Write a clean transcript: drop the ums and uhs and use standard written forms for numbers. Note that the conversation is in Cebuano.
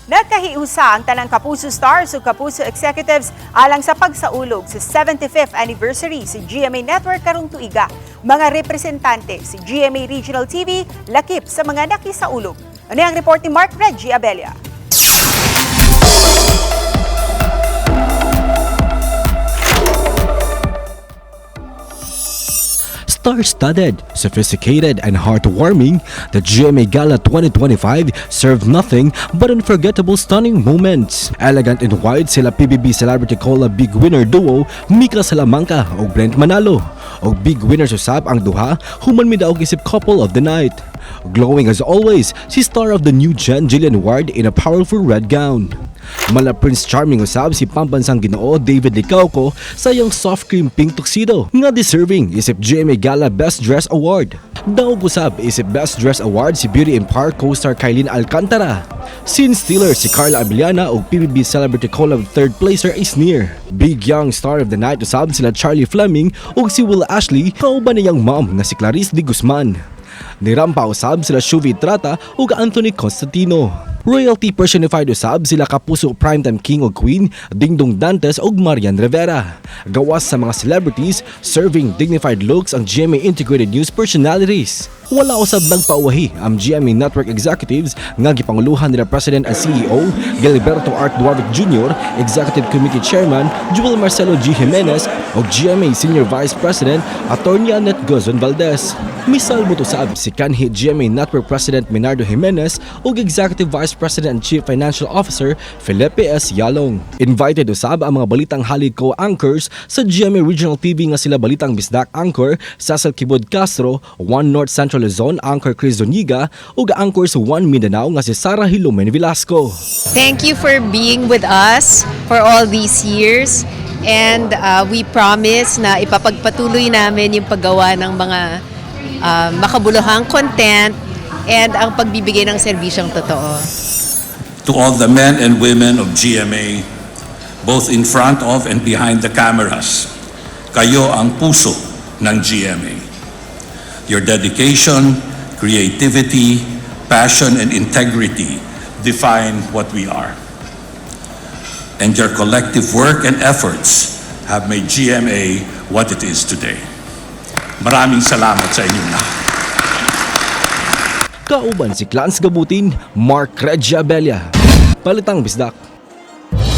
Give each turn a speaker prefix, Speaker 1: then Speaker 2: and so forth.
Speaker 1: Nagkahiusa ang tanang Kapuso Stars ug Kapuso Executives alang sa pagsaulog sa 75th anniversary sa GMA Network karong tuiga. Mga representante sa GMA Regional TV lakip sa mga nakisaulog. Ano ang report ni Mark Reggie Abella?
Speaker 2: Star-studded, sophisticated, and heartwarming, the GMA Gala 2025 served nothing but unforgettable, stunning moments. Elegant in white sila PBB Celebrity Collab Big Winner Duo Mika Salamanca ug Brent Manalo. Og big winners usab ang duha human midaog isip Couple of the Night. Glowing as always, si star of the new gen Jillian Ward in a powerful red gown. Mala Prince Charming usab si pambansang Ginoo David Licauco sa iyang soft cream pink tuxedo nga deserving isip GMA Gala Best Dress Award. Daog usab isip Best Dress Award si Beauty Empire co-star Kyline Alcantara. Scene stealer si Carla Abellana ug PBB Celebrity Collab third placer is near. Big Young Star of the Night usab sila Charlie Fleming ug si Will Ashley kauban niyang mom nga si Clarice de Guzman. Nirampa usab sila Shuvi Trata ug Anthony Constantino. Royalty personified usab sila Kapuso Primetime King ug Queen Dingdong Dantes ug Marian Rivera. Gawas sa mga celebrities, serving dignified looks ang GMA Integrated News personalities. Wala usab nagpauwahi ang GMA Network executives nga gipanguluhan nila President and CEO Gilberto Art Duavit Jr., Executive Committee Chairman Jewel Marcelo G. Jimenez ug GMA Senior Vice President Attorney Annette Guzon Valdez. Misalmot usab si kanhi GMA Network President Menardo Jimenez ug Executive Vice President and Chief Financial Officer Felipe S. Yalong. Invited usab ang mga Balitang Halid co-anchors sa GMA Regional TV nga sila Balitang Bisdak anchor Cecil Kibod Castro, One North Central Luzon anchor Chris Zuniga ug anchor sa One Mindanao nga si Sarah Hilumen Velasco.
Speaker 3: Thank you for being with us for all these years. And we promise na ipapagpatuloy namin yung paggawa ng mga makabuluhang content and ang pagbibigay ng serbisyong totoo.
Speaker 4: To all the men and women of GMA, both in front of and behind the cameras, kayo ang puso ng GMA. Your dedication, creativity, passion, and integrity define what we are. And your collective work and efforts have made GMA what it is today. Maraming salamat sa inyong lahat.
Speaker 2: Kauban si Clans Gabutin, Mark Regia Abella. Balitang Bisdak.